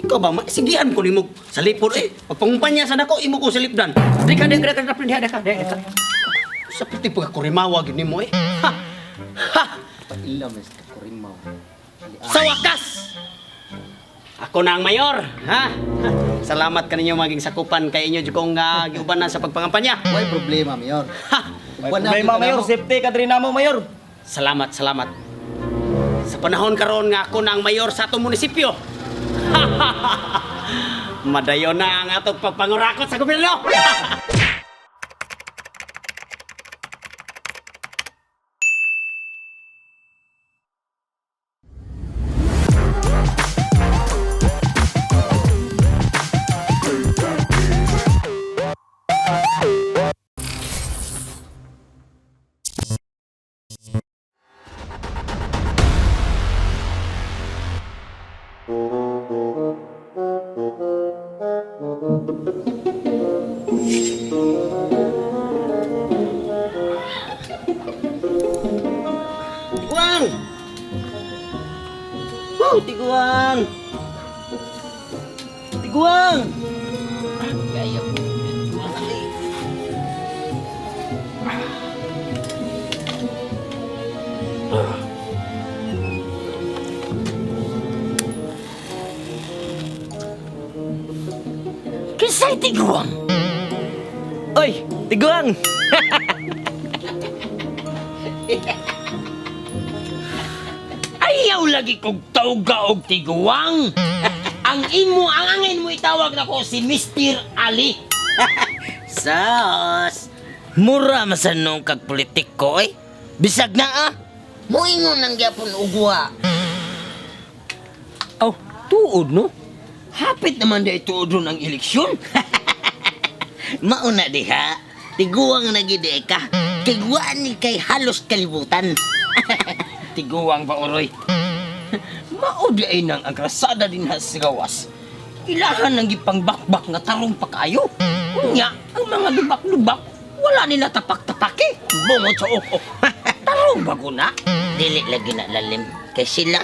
Ikaw ba, sigihan ko nimo sa lipod eh. Pagpangumpanya sa nako, imo ko sa lipdan. Di ka, di ka, di ka, di ka, di ka, di ka. Sa puti pagkakurimawa gini mo eh. Ha! Ha! Paila mas kakurimaw. Sa wakas! Ako na ang mayor, ha? Salamat kaninyo maging sakupan kay inyo jud kong giubanan sa pagpangampanya. Way problema, Mayor. Ha! Wala Problema, Mayor. Safety ka diri namo, Mayor. Salamat, salamat. Sa panahon karon nga ako na ang mayor sa atong munisipyo. Madayon na ang atong pagpangurakot sa gobyerno. Tiguang! Wow, tiguang! Tiguang! Gaya ko. Tiguang ali. Kinsay tiguang? Oy, tiguang. Ayaw lagi kog tawga og tiguang. Ang imo, ang angin mo itawag nako si Mr. Ali. Sos! Mura masanong kag politiko eh. Bisag na ah. Moingon ang gyapon ugwa. Oh, tuod no? Hapit naman di tuod ron ang eleksyon. Mauna diha, tiguang na gid eh ka. Tiguan ni kay halos kalibutan. Tiguang ba oroy? Mao di ay nang agrasada din ha sa gawas. Ilahan ang gipangbakbak nga tarong pa kayo. Unya, ang mga lubak-lubak, wala nila tapak-tapak eh. Bungot sa oo. Tarong ba ko na? Dili lagi na lalim kay sila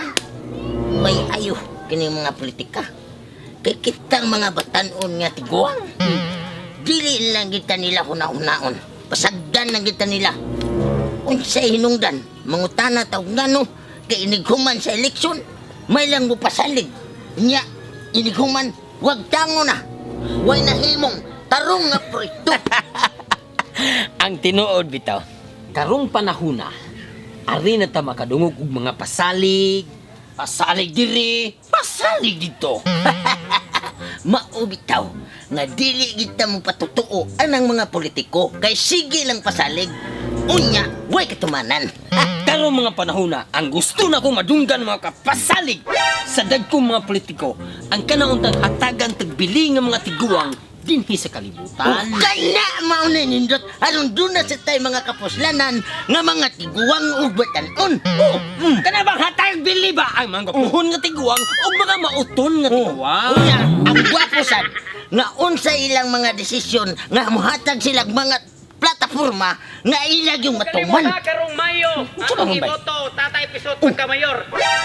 may ayo kini mga politika. Kay kitang mga batanon nga tiguang. Dili lang kita nila huna-hunaon. Pasagdan lang kita nila. Unsay hinungdan, mangutana taog ngano kay inighuman sa eleksyon, may lang mo pasalig. Nya, inighuman, wag tango na. Way nahimong tarong nga proyekto. Ang tinuod bitaw, karong panahuna, ari na ta makadungog og mga pasalig, pasalig diri, pasalig dito. Mao bitaw nga dili kita mo patutuo anang mga politiko kay sige lang pasalig. Unya, way katumanan. Karong mga panahona, ang gusto na kong madunggan mga kapasalig sa dagkong mga politiko, ang kanauntang hatagan tagbili nga mga tiguang dinhi sa kalibutan. Kana mao na nindot aron duna sa tay mga kapuslanan nga mga tiguang ug batan-on. Oh, kana bang hatag bili ba ang mga puhon nga tiguang o mga mauton nga tiguang? Unya, ang gwapo sad nga unsa ilang mga desisyon nga mohatag sila mga plataporma nga ilag yung matuman. Kalimot karong Mayo, atong iboto, Tatay Pisot pagka-mayor.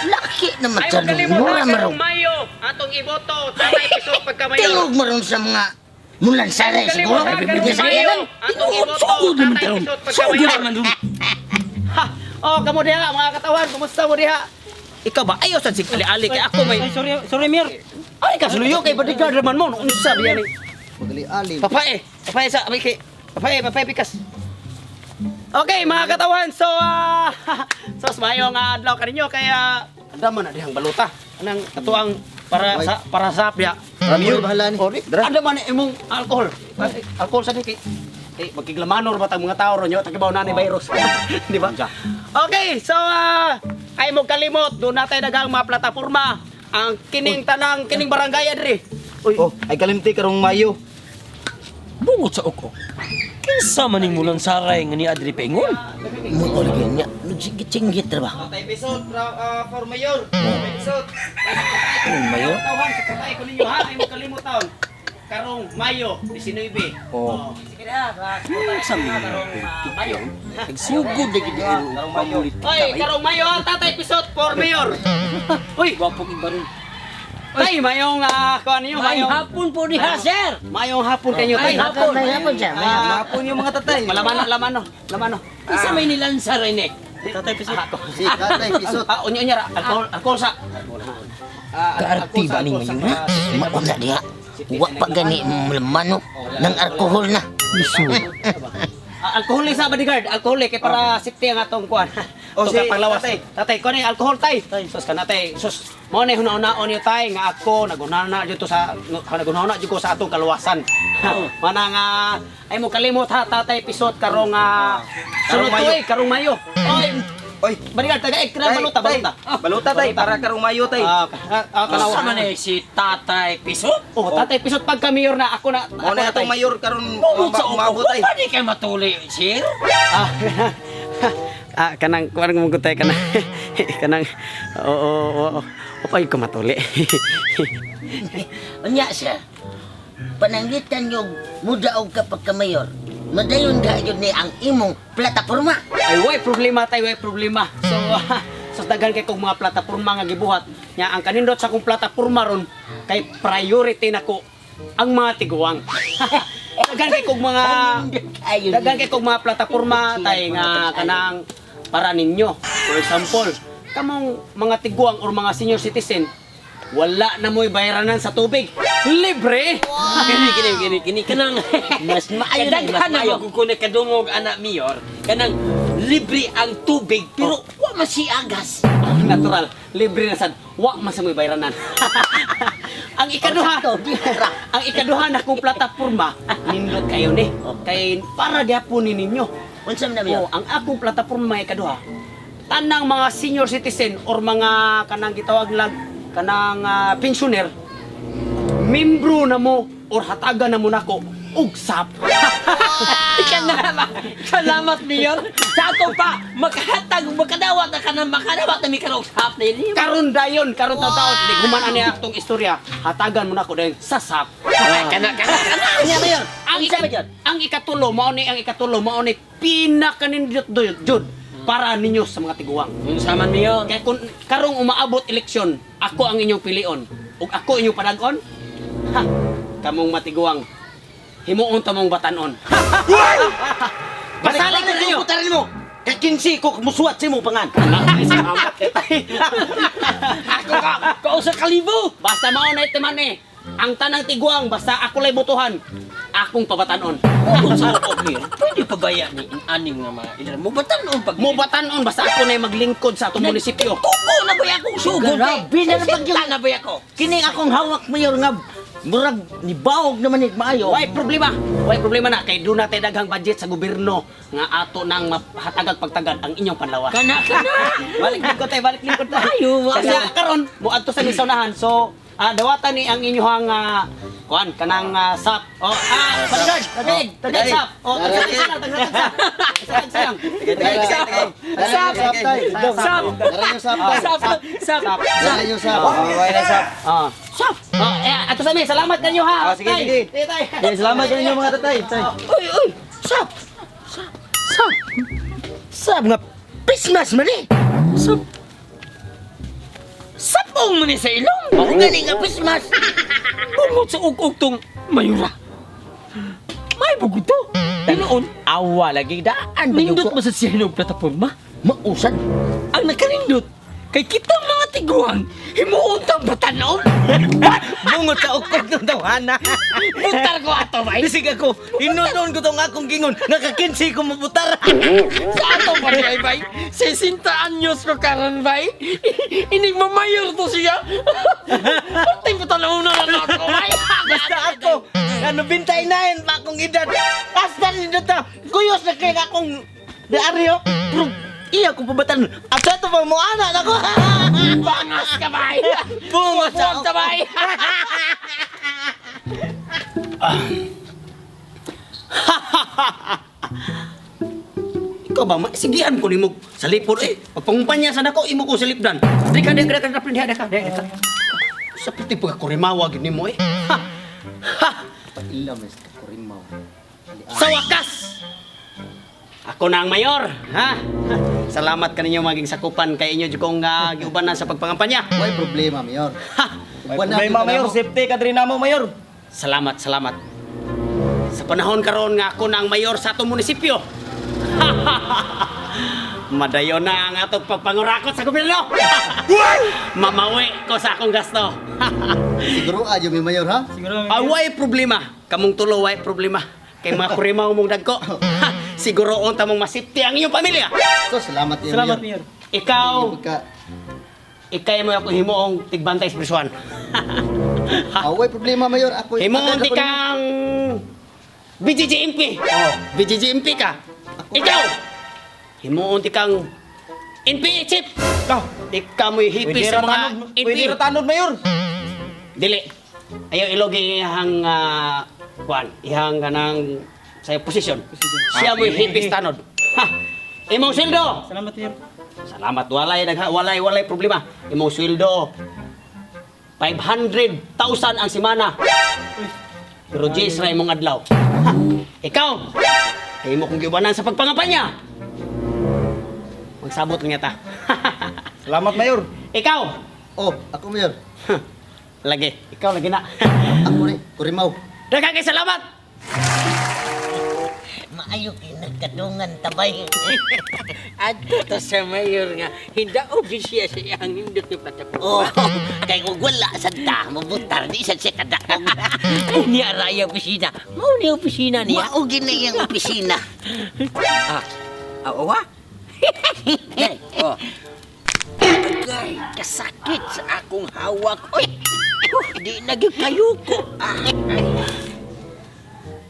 Laki naman Ay sa kalimot mura karong marong. Mayo, atong iboto, Tatay Pisot pagka-mayor. Tingog maron sa mga mulan saray siguro. Kalimot Bibigyan karong sa Mayo, ilan. atong Tinuod, iboto, sugod naman Tatay taron. Pisot Sugod pagka-mayor. naman ron. Ha! Oh, kamo diha mga katawan, kumusta mo diha? Ikaw ba ayaw sad sig ali-ali kay ako may Ay, sorry, sorry, Mayor. Ay kasluyo kay bodyguard raman mo unsa biya ni Magali-ali. Papae, papae sa may kay papae, papae pikas. Okay, mga katawan, so so maayong adlaw kaninyo kaya anda man na dihang baluta. Anang katuang para sa diha. Mayor, bahala ni. Anda man na imong alcohol. Ay, alcohol sa kay eh magkiglamanor ba tang mga tao ron yo tagibaw na ni virus. Di ba? Okay, so ay mo kalimot do natay daghang mga plataporma ang kining tanang kining barangay adri. Uy, Oh, ay kalimti karong Mayo. Bungot sa oko. Kinsa man ning mulang saray nga ni Adri Pengon? Mao lagi niya, nagsinggit-singgit ra ba? Tatay Pisot, for Mayor. Tatay Pisot. Mayor? Tawhan, suportahin ko ninyo ha, ay mo kalimot taon. Karong Mayo 19. Oh. Sige na, sa karong Mayo. Nagsugod na gid ang pamulitika. Oy, karong Mayo ha, Tatay Pisot for mayor. Uy, Gwapong ibaron. tay mayong kuan niyo, May mayong hapon po niya, sir. mayong hapon kanyo tay. May hapon. May hapon siya. May hapon. Hapon yung mga tatay. Malamano, lamano, lamano. Isa may nilansa rin eh. Tatay Pisot. Si Tatay Pisot. Ah, unya unya ra, alcohol, alcohol sa. Ah, Kaarti ba ning alcohol sa- mayura? Mauna diha. Wa pa gani lamano ng alkohol na. Ah, alcohol sa bodyguard, alcohol kay para safety ang atong kuan. Oh, si si panglawas. tatay. Tatay, kuan ni alcohol tay. Sus kana tay. Sus, mao na hunaon niyo tay nga ako nagunana jud to sa nagunana jud ko sa atong kaluwasan. Mana nga ay mo kalimot ha tatay Pisot karong sunod Karong Mayo. tuig karong Mayo. Oy, Oy, bodyguard taga ekra tay, baluta tay. baluta. Baluta tay para karong Mayo tay. Tanaw. Sa man eh, si Tatay Pisot. Oh, tatay Pisot pagka mayor na ako na Mo ako na na atong tay. mayor karon Bungod sa umabot upo. tay. Pwede kay matuli, sir. Ah, kanang kuan mo gutay kanang kanang oo oo oo. Upay ko matuli. Unya siya. Pananglitan yung mudaog ka pagka-mayor. Madayon ka yun ni ang imong plataporma. Ay way problema tay, way problema. So so daghan kay kog mga plataporma nga gibuhat. Nya ang kanindot sa akong plataporma ron kay priority nako ang mga tiguang. Daghan kay kog mga Ayun. daghan kay kog mga plataporma tay nga kanang para ninyo. For example, kamong mga tiguang or mga senior citizen, wala na mo'y bayaranan sa tubig. Libre! Kini kini kini kini kanang Mas maayo na, mas Kadaghan na maayo. ko na kadungog ana mayor kanang libre ang tubig pero wa man si agas. Natural, libre na sad. Wa man sa mo'y bayranan. Ang ikaduha, Sakto, di ra. ang ikaduha na kong plataporma, nindot kayo ni. Kay para gyapon ni ninyo. Unsa man na mayor? Oh, ang akong plataporma ikaduha, tanang mga senior citizen or mga kanang gitawag lag kanang pensioner, membro na mo or hatagan na mo nako og SAP. Salamat, salamat mayor. Sa ato pa makahatag makadawat na kanang makadawat na mi karong sap na ini. Karon dayon, karon taon, di human ani atong istorya, hatagan mo nako dayon sa SAP. Kana kana kana. Unya mayor. Ang Unsa mayor? Ang ikatulo mao ni ang ikatulo mao ni pinakanindot jud para ninyo sa mga tiguang. Unsa man mayor? Kaya kung karong umaabot eleksyon, ako ang inyong pilion ug ako inyong padagon. Ha, kamong matiguang. Himuon ta mong batanon. Pasalig ko ninyo. Putarin mo. Kay 15 ko musuwat sa imong pangan. Ay, salamat kay tay. Ako ka kausa kalibo. Basta mao na itiman eh. Ang tanang tiguang basta ako lay botohan, akong pabatanon. Kung sa ako mayor, pwede pa baya ni aning nga mga ilan mo batanon pag Mo batanon basta ako na maglingkod sa atong munisipyo. Tuko na ba akong sugod? Grabe na naman Sinta na ba ako? Kini akong hawak mayor nga murag nibawog naman ni maayo. Way problema. Way problema na kay doon natin daghang budget sa gobyerno nga ato nang mahatagag pagtagad ang inyong panlawas. Kana kana. Balik lingkod tayo, balik lingkod tayo. Ayo, Kasi karon moadto sa misaunahan. So, dawatan ni ang inyong kuan kanang sap. Oh, bodyguard, tagaig, tagaig sap. Oh, tagaig lang, tagaig sap. Tagaig lang. Tagay, Sap! Sap tay. Sap! Dara yung sap tay. Sap! Sap! Dara yung sap. Okay na sap. Ah. Sap! Oh, eh, ato sa mi, salamat kanyo ha. Ah, sige, Tay. sige. Sige, tay. Okay, salamat sa inyo mga tatay. Tay. Uy, uy! Sap! Sap! Sap! Sab nga Christmas man eh. Sap! Sapong man ni sa ilong! Mao gani nga Christmas. Bungod sa ug-ug tong mayura. May bugod to. Tinoon, Awa lagi daan ba nindot ba sa siya ng plataporma? Mausan. Ang nakanindot, kay kita mga tiguan, himuon tang batanon. Bungot sa ukod ng tawhana. Butar ko ato, bay. Bisig ako, hinunoon ko tong akong gingon, nakakinsi ko mabutar. Sa ato pa bay, bay. 60 anyos ko karon bay. Inig mamayor to siya. Patay pa na lang ako, bay. Basta ako, ano, 29 pa akong edad. Basta nindot ta, kuyos na kay akong diaryo. Pero, iya ko pabatan. At sa ito pa mo, anak ako. Bangas ka, bay. Bungot sa Buwag ta, bay. Ikaw ba, sigihan ko nimo sa lipod eh. Pagpangumpanya sa nako, imo ko salipdan. Dika, dika, dika, dika, dika, dika, dika. Sa puti pagkakurimawa gid nimo eh. Ha! Ha! Kaila mas kurimaw. Sa wakas, ako na ang mayor, ha? Salamat kaninyo maging sakupan kay inyo jud kong giubanan sa pagpangampanya. Way problema, Mayor. Ha! Uban na Problema, Mayor. Safety ka diri namo, Mayor. Salamat, salamat. Sa panahon karon nga ako na ang mayor sa atong munisipyo. Madayon na ang atong pagpangurakot sa gobyerno. Mamawi ko sa akong gasto. Siguro ayo mi Mayor ha. Siguro, Ah, way problema. Kamong tulo, way problema. Kay mga kurimaw mong dagko. Siguro unta mong masipti ang inyong pamilya. So salamat niyo, Salamat, Mayor. Mayor. Ikaw, Pagka ikay mo ako himuong tigbantay sa prisuan. Ah, way problema, Mayor. Ako Himuong ti kang BGGMP. Oh, BGGMP ka. Ikaw. Himuong ti kang NPA chief. Ikaw. Ikaw mo'y hipi Pwede sa ra mga tanod, pwede NPA. ra tanod, Mayor. Dili. Ayaw ilogi ihang kuan, ihang kanang sa posisyon. Siya mo'y hipis tanod. Ha. Imong sweldo. Salamat, Mayor. Salamat, walay nagha walay walay problema. Imong sweldo 500,000 ang semana. Pero Jis ra imong adlaw. Ha, ikaw, kay mo kong giubanan sa pagpangampanya. Magsabot lang yata. Salamat, Mayor. Ikaw, Oh, ako Mayor. lagi, ikaw lagi na. Ako ni kurimaw. Daghang kay salamat. Maayo kay nagkadungan tabay. Adto ta sa mayor nga hindaog gyud siya sa iyang nindot nga plataporma. Oh, kay kung wala sad ta, mabutar di sad siya kadaog. Ay, niya ra iya opisina. Mao ni opisina niya. Mao gid na iyang opisina. Ah, ah, wa? Dali. Oh. Agay, kasakit sa akong hawak. Oy, di na gyud kayuko. Ah.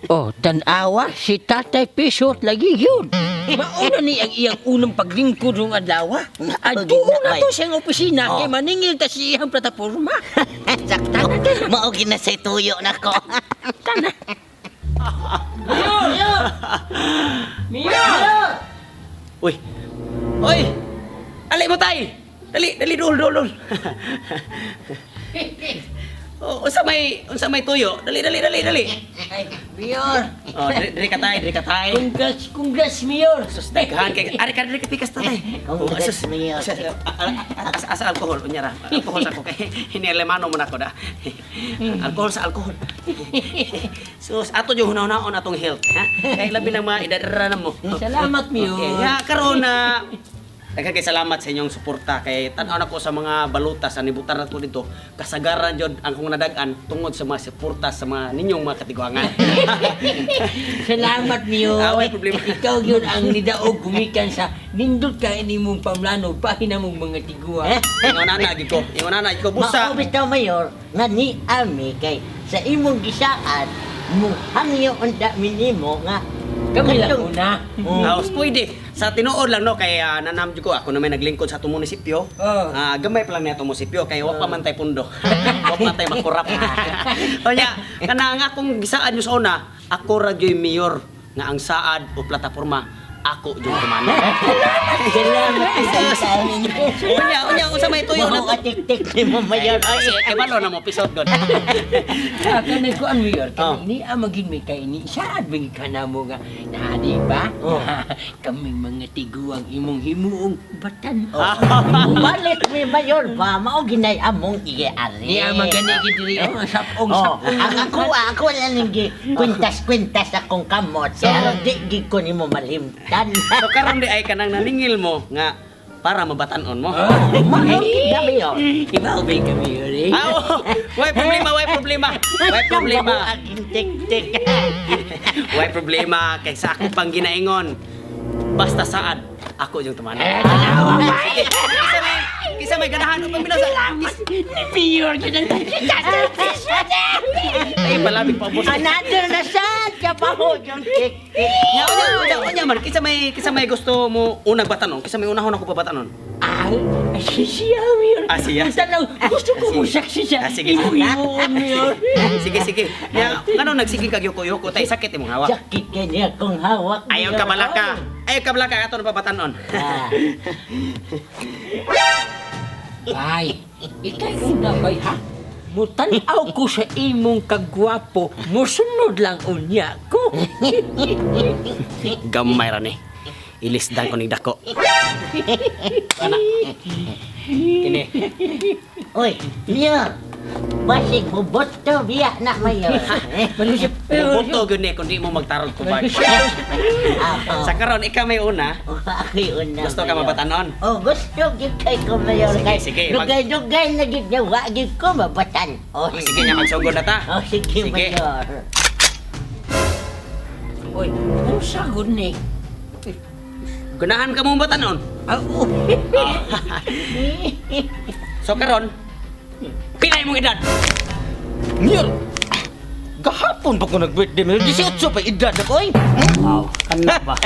Oh, tanawa si Tatay Pisot lagi yun. Mauna ni ang iyang unang paglingkod ng adlaw. Adto na to siyang opisina Oh. kay maningil ta sa iyang plataporma. Sakto. Mao gid na say tuyo nako. Tana. Mayor! Mayor! Uy. Uy. Ali mo tay. Dali, dali dul dul dul. Oh, unsa may tuyo? Dali, dali, dali, dali. Ay, Mayor! Oh, diri, diri ka tay, diri ka tay. Congrats, congrats, Mayor! Sus, daghan kay ari ka diri ka pikas tatay. Congrats, Oh, sus, Mayor. sus, Asa asa alkohol unya ra. Alkohol sa ko kay hinilemano mo nako da. Alkohol sa alkohol. Sus, ato yung hunaw-hunaon atong health, ha? Kay labi ng mga edad na mo. Salamat, Mayor. Okay, ya karon na daghan kay salamat sa inyong suporta kay tan-aw na ko sa mga baluta sa nibutan na ko dito kasagaran jud ang akong nadag-an tungod sa mga suporta sa mga ninyong mga katiguangan. Salamat, Mayor. Ah, way problema. Ikaw yun ang nidaog gumikan sa nindot ka inimong pamlano, bahin na mong mga tiguan. Ingon na na gid ko. Ingon na na gid ko busa. Mao bitaw Mayor nga ni ami kay sa imong gisaad mo hangyo unta minimo nga Kami lang Katong- una. House pwede. Sa tinuod lang no kay nanam jud ko ako na may naglingkod sa atong munisipyo. Oh. Ah, gamay pa lang niya atong munisipyo kay wa pa man tay pundo. Wa pa tay makurap. Onya, kana nga akong gisaad nyo sa una, ako ra gyud mayor nga ang saad o plataporma ako jud tumano. Salamat sa amin. Unya, unya unsa may tuyo na Mao atik-tik nimo Mayor. Ay, kay balo na mo pisot god. Ah, kanay ko ang Mayor, Oh. kani ni amagin may kay ni saad may ka na mo nga na di ba? Oh. Kaming mga tiguang imong himuong batan. Ah. Balik mi Mayor ba mao ginay among igiari. Ni amang gani gid diri oh, sapong Oh, sapong. ang ako ako lang ning kwintas-kwintas akong kamot. Pero di gid ko nimo malimtan. So karon di ay kanang naningil mo nga para mabatan-on mo. Mao gid na Mayor. Iba ubay kami Mayor. Eh. Ah, oh, way problema, way problema. Way problema. Mao aking tik-tik. Way problema kay sa ako pang ginaingon. Basta saad ako yung tumano. Sige, kisa may ganahan upang bilang sa Ni Mayor gid ang Ay palabig pa ubos. Another na sad kapaho yung tik-tik. Nya unya unya unya man kisa may gusto mo unang batanon, kisa may unahon ako pabatanon. Ah, si siya, Mayor. Ah, siya? Tanaw, gusto ko mo saksi siya. Ah, sige. Imong himuon, Mayor. Sige sige. Nya ngano nagsige kag yoko-yoko tay sakit imong hawak. Sakit kay niya kung hawak. Ayaw Mayor. ka balaka. Ayaw ka balaka ato na pabatanon. Ah. Bay, ikay una bay ha? Mutanaw ko sa imong kagwapo, musunod lang unya ko. Gamay ra ni. Ilisdan ko ning dako. Ana. Kini. Uy, Mayor. Basig buboto biya na, Mayor. Boto gyud ni kundi mo magtarog ko ba. Ako. Sa karon ikaw may una. Oh, ako'y una, Gusto ka Mayor. mabatanon? Oh, gusto gyud kay ko, Mayor. Sige, Kay sige, dugay-dugay na gyud niya, wa gyud ko mabatan. Oh, Sige nya, magsugod na ta. Oh, sige, Sige. Mayor. Uy, unsa gud ni? Ganahan ka mo batanon? Ah, oh. So karon, pila imong edad? Mayor, gahapon pa ko nag-birthday, Mayor. 18 pa edad ako, oy. Wow, kana ba?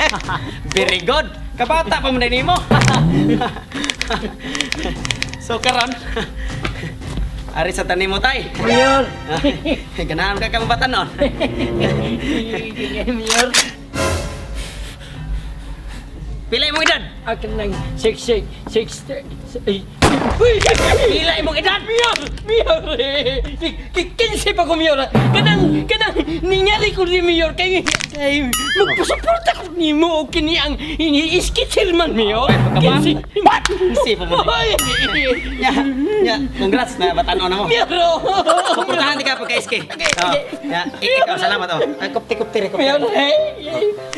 Very good. Kabata pa man nimo. So karon, ari sa tanim mo tay. Mayor. Ganahan ka ka mabatanon. Mayor, Pila imong edad? akin ng six six six ay, uy! Pila imong edad? Mayor! Mayor! 15 pa ko, Mayor. Kanang, kanang, ningyari ko ni Mayor kay, kay, magpasuporta ko nimo og kini ang ini-skitcher man, Mayor. Ay, pagkaba- 15. What? 15 pa mo. Ay! Nya, nya, congrats na batanon na mo. Mayor! Oh. Suportahan di ka pagka SK. Oh, ya, ikaw salamat oh. Ay, kupti kupti kupti. Mayor, hey!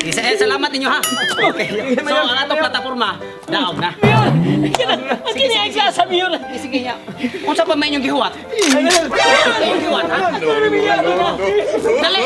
Isa, eh, salamat ninyo ha. Okay. So, ang atong plataporma, daog na. Mayor! Kanang, ang kini ang klasa, Mayor! Sige nya. Unsa pa may inyong gihuwat? Inyong gihuwat ha? Dali.